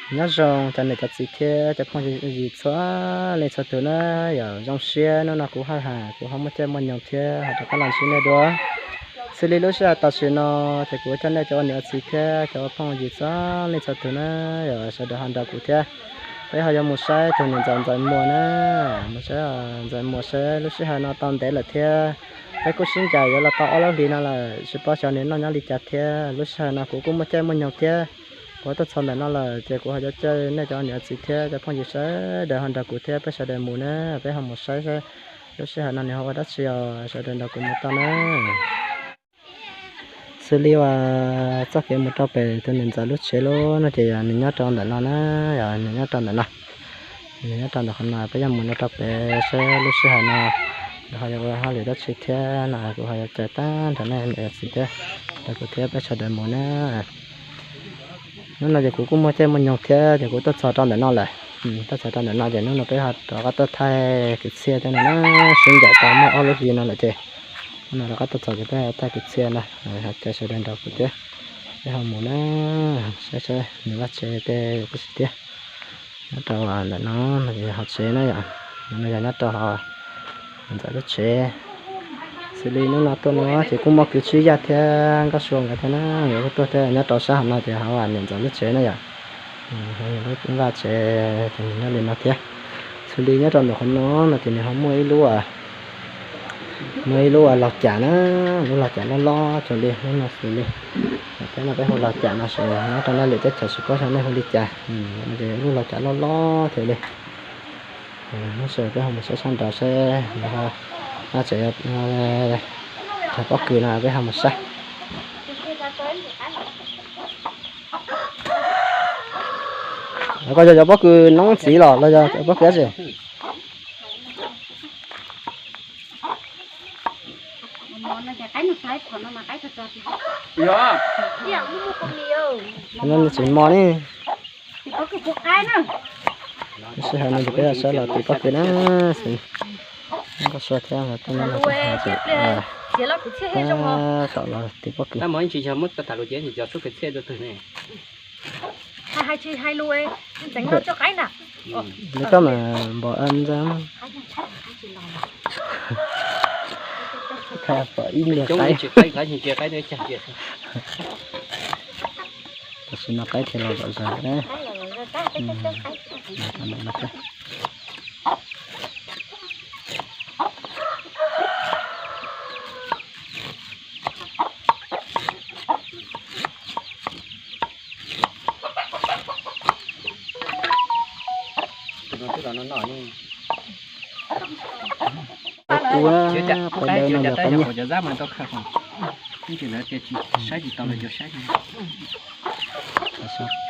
Nyob zoo cov niam cov txiv thiab cov phooj ywg txhua leej txhua tus na, yog zoo siab hnub no kuv haj has kuv ho muaj caij muaj nyoog thiab ho rov qab los ntsib nej dua. Xws li lub sij hawm tam sim no ces kuv coj nej cov ua niam ua txiv thiab cov ua phooj ywg txhua leej txhua tus na, yog sawv daws ho nrog kuv thiab, peb ho yuav mus saib tus niam ntxawm Ntxawm Muas na, mus saib Ntxawm Muas saib lub sij hawm no tau ntev lawm thiab. Peb kuj sib ncaim yuav los tau ob lub hlis no lawm, tsis paub xyov nws noj nyob li cas thiab. Lub sij hawm no kuv kuj muaj caij muaj nyoog thiab, kuv tuaj txog ntawm no lawm ces kuv ho yuav caw nej cov niam txiv thiab cov phooj ywg sawv daws ho nrog kuv thiab peb sawv daws mus na, peb ho mus saib saib lub sij hawm no nws ho ua dab tsi os, sawv daws nrog kuv mus tau na. Xws li uas txoj kev mus rau pem tus niam ntxawm lub tsev lub no ces yog nws nyob rau ntawm no na, yog nws nyob rau ntawm no. Nws nyob rau ntawm qhov no, peb yuav mus no rau pem saib lub sij hawm no nws ho yuav ua hauj lwm dab tsi thiab no, kuv ho yuav caw tag nrho nej niam txiv thiab nrog kuv thiab peb sawv daws mus na. Hnub no ces kuv kuj muaj caij muaj nyoog thiab ces kuv tuaj txog rau ntawm no lawm. Tuaj txog rau ntawm no ces hnub no peb ho rov qab tuaj thaij kwv txhiaj thiab no na, sib ncaim tau muaj ob lub hli no lawm ces hnub no rov qab tuaj txog ces peb thaij kwv txhiaj na, ho caw sawv daws nrog kuv thiab peb ho mus na, saib saib nws vaj tsev tej kuj tsis tiag. Nyob rau ntawm no no ces yog hauv tsev na yom, no yog nyob rau hauv niam ntxawm lub tsev. Xws li hnub no tuaj no ces kuj muaj kwv Tswb Yaj thiab Nkauj Sua nkawd thiab na, nkawd kuj tuaj thiab. Nyob rau sab hauv no ces hauv niam ntxawm lub tsev na yom, lub vaj tsev ces nws nyob li no thiab. Xws li nyob rau ntawm qhov no no ces nws ho muaj ib lub, muaj ib lub laug cas na, lub laug cas loj loj cuag li lub no xws li, peb no peb hu laug cas no ces nyob rau nej lwm teb chaws tsis paub xyov nej hu li cas. Ces lub laug cas loj loj thiab li. Hnub no peb ho mus saib sab nraud seb nws ho, no tseem yog pob kws no peb ho mus saib. Koj yog cov pob kws noob txiv los los yog cov pob kws dab tsi? Tsis mos ne. Lub sij hawm no ces peb saib los tiv pob kws na. Nkauj Sua thiab Nkauj Tub Nyab Laj ces tab tom los tiv pob kws. Li koj mas npam ntxa, thaij pom ib ntiag qaib. Tam sim no qaib thiaj los zom zaws na. Pob kws, pob kws no yog pob nyiaj.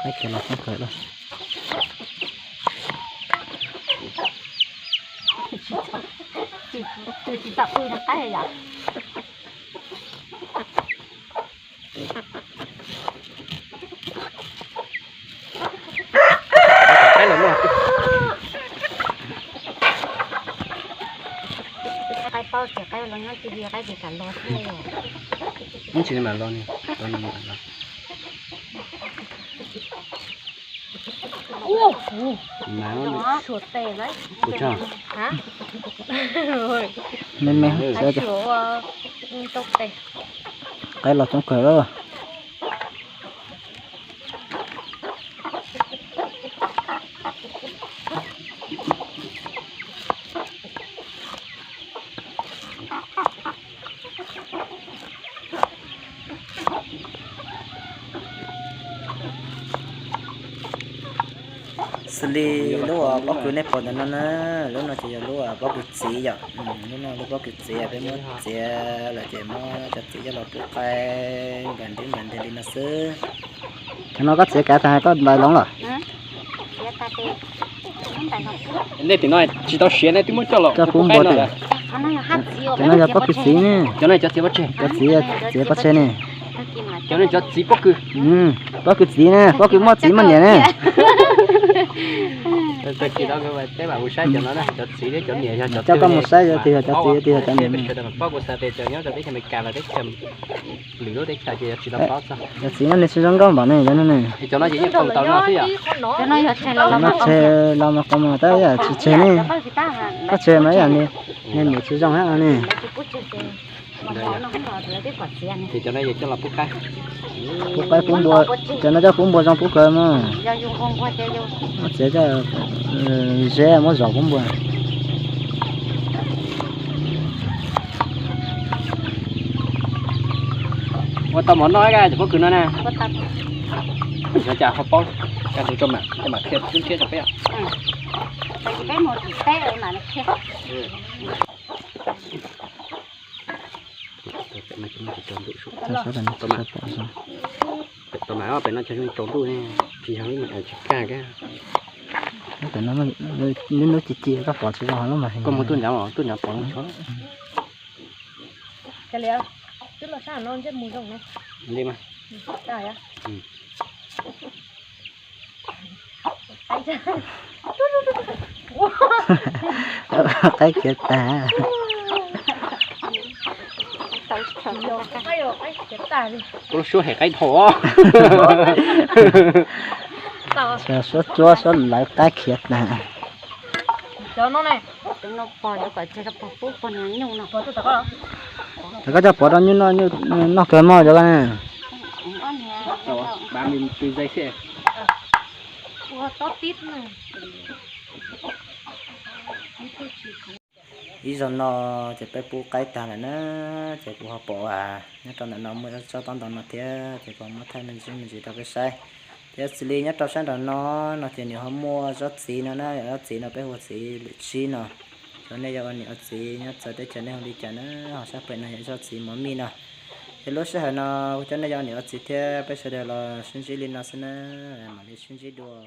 Qaib cov los txoob kawg lawm. Qaib paub tias qaib los nyob tsis li, qaib tsis kam los thiab. Ib tsis li mam los ni, los no mam los. Mas suav tes lawm. Kuv tso. Me me, qaib los txoob kawg lawm. Xws li lub pob kws nej pom ntawm no na, lub no ces yog lub pob kws txiv yom. Lub no lub pob kws txiv peb muab txiav lawm ces muab cov txiv coj los pub qaib npam nti npam nti li no xwb. Cov no koj txiav kav tas koj ntais loo los? Nej tim no tsis tau siav ne twb muab coj los pub qaib no lawm. Cov no yog pob kws txiv ne. Cov no cov txiv pob tseg. Cov txiv, txiv pob tseg ne. Cov no cov txiv pob kws. Pob kws txiv ne, pob kws muaj txiv muaj niam ne. Tag kis no peb mam mus saib cov no na, cov txiv thiab cov niam yog cov twg. Coj koj mus saib cov twg yog cov txiv, cov twg yog cov niam. Peb sawv daws mam paub, kuv xav tias cov nyob rau teb chaws Amelikas los teb chaws lwm lub teb chaws ces yog tsis tau paub txog. Cov txiv no nws tsis zoo nkauj npaum ne, cov no ne. Cov no ces yeej qau tau no xwb yom. Cov no tseg los mas qau mas tab yam tsis tseg ne. Koj tseg mas ib yam niag niam tsis zoo thiab ne. Ces cov no yog coj los pub qaib. Pub qaib pub npua, cov no coj pub npua zoo pub kawg mas. Muab txiav coj zeb muab zom pub npua. Ua tau mov noj ib, cov pob kws no na. Yog cas ho paub, cas tus tso mam, mam qhia thiab rau peb. Tau mas, pem no cog zoo tsaus ntuj ne, tsis yog lub mam tsis kaj kab. Pem no lub ci ci koj pom tsis zoo lub mas. Koj mus tuaj nrad, tuaj nrad pom zoo. Twb los sab no ntsej muag zoo ne. Li mas. Qaib khiav tag. Koj lub suab hem qaib dhau. Suab tsuab suab lawv qaib khiav tag. Cov no ne. Cov no pog cov kom tseg rau pog pub pog niag nyuj no. Cov koj coj pov rau nyuj noj, nyuj noj kawg mog cov koj ne. Ua tob tib na. Ib zaug no ces peb pub qaib tag lawm na, ces kuv ho pom nyob rau ntawm no muaj tsob tob ntau no thiab, ces kuv ho muab thaij me ntsis me ntsis rau peb saib. Ces xws li nyob rau sab nraum no, no ces nws ho muaj tsob txiv no na, tsob txiv no peb hu ua txiv lwm tsib no. Cov nej yog ua niam ua txiv nyob txawv teb chaws nej hu li cas na, ho sab pem no yog tsob txiv mov mij no. Ces lub sij hawm no kuv cov nej yog ua niam ua txiv thiab peb sawv daws los sib ntsib li no xwb na, mam li sib ntsib dua.